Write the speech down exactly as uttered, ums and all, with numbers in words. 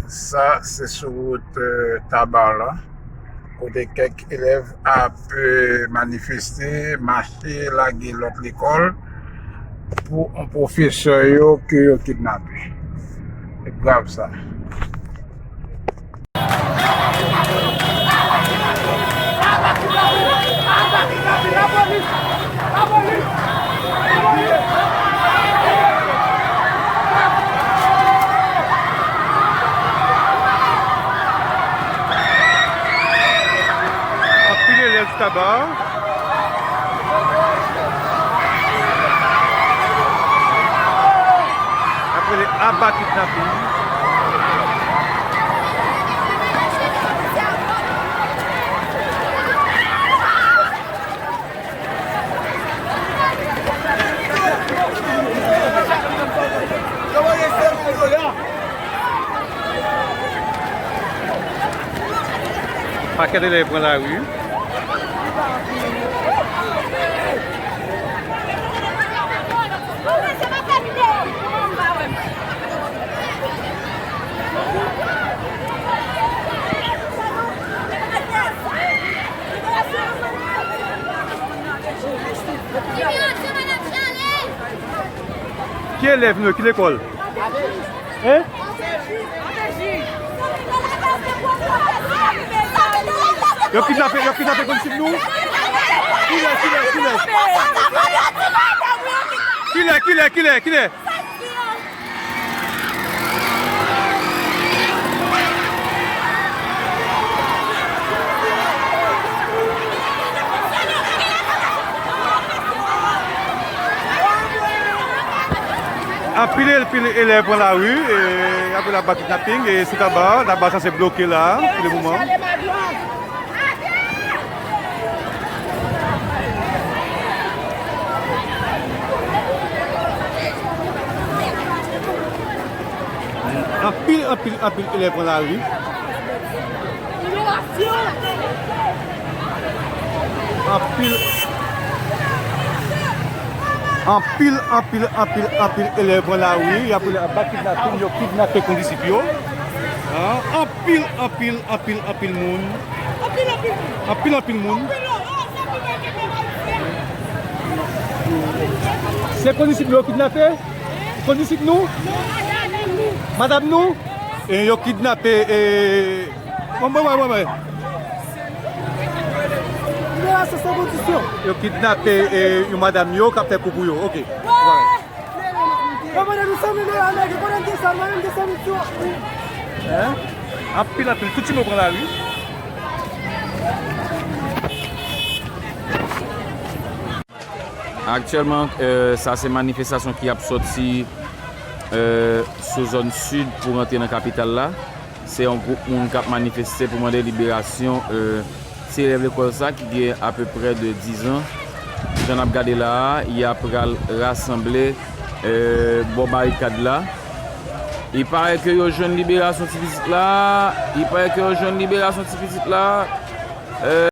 Sa se sou wout, eh, Tabar la, kote kèk elèv ap, eh, manifeste, mache, lage lòt lekòl pou yon pwofesè yo ke yo kidnape. Se grav sa. Anpil elèv Tabar. Apre le aba kidnaping. Pakèt elèv pran lari. Ki elèv nou yo? Ki lekòl? Hein? Yo kidnape, yo kidnape kondisip nou? Kilè, kilè, kilè? Kilè, kilè, kilè, kilè? Anpil, anpil elèv pran lari, e, apre la aba kidnaping, e sou Tabar, Tabar sanse bloke la, pou le moman. Anpil, anpil, anpil elèv pran lari. Anpil, anpil, anpil, anpil, anpil elèv pran lari. Y ap rele anba kidnaping, yo kidnape kondisip yo. Hein? Anpil, anpil, anpil, anpil moun. Anpil, anpil moun. Se kondisip nou yo kidnape? Kondisip nou? Madanm nou? E yo kidnape, e, mwen, mwen, mwen, mwen, mwen. Liberasyon san kondisyon. Yo kidnape, e, yon madanm yo k ap fè kou pou yo. Ok. Yo mande nou san mil dola ameriken, kote m te sa, mwen menm m te san mil sou. Hein? Anpil, anpil, tout timoun pran lari. Aktyèlman, eh, sa se manifestasyon ki ap sòti, eh, sou zòn sid pou rantre nan kapital la. Se yon gwoup moun k ap manifeste pou mande liberasyon, eh, ti elèv lekòl sa ki gen apeprè de diz an. Jan n ap gade la a, y ap pral rasanble, eh, bò barikad la. Il paraît que yo jwenn liberasyon ti pitit la. Il paraît que yo jwenn liberasyon ti pitit la. Eh,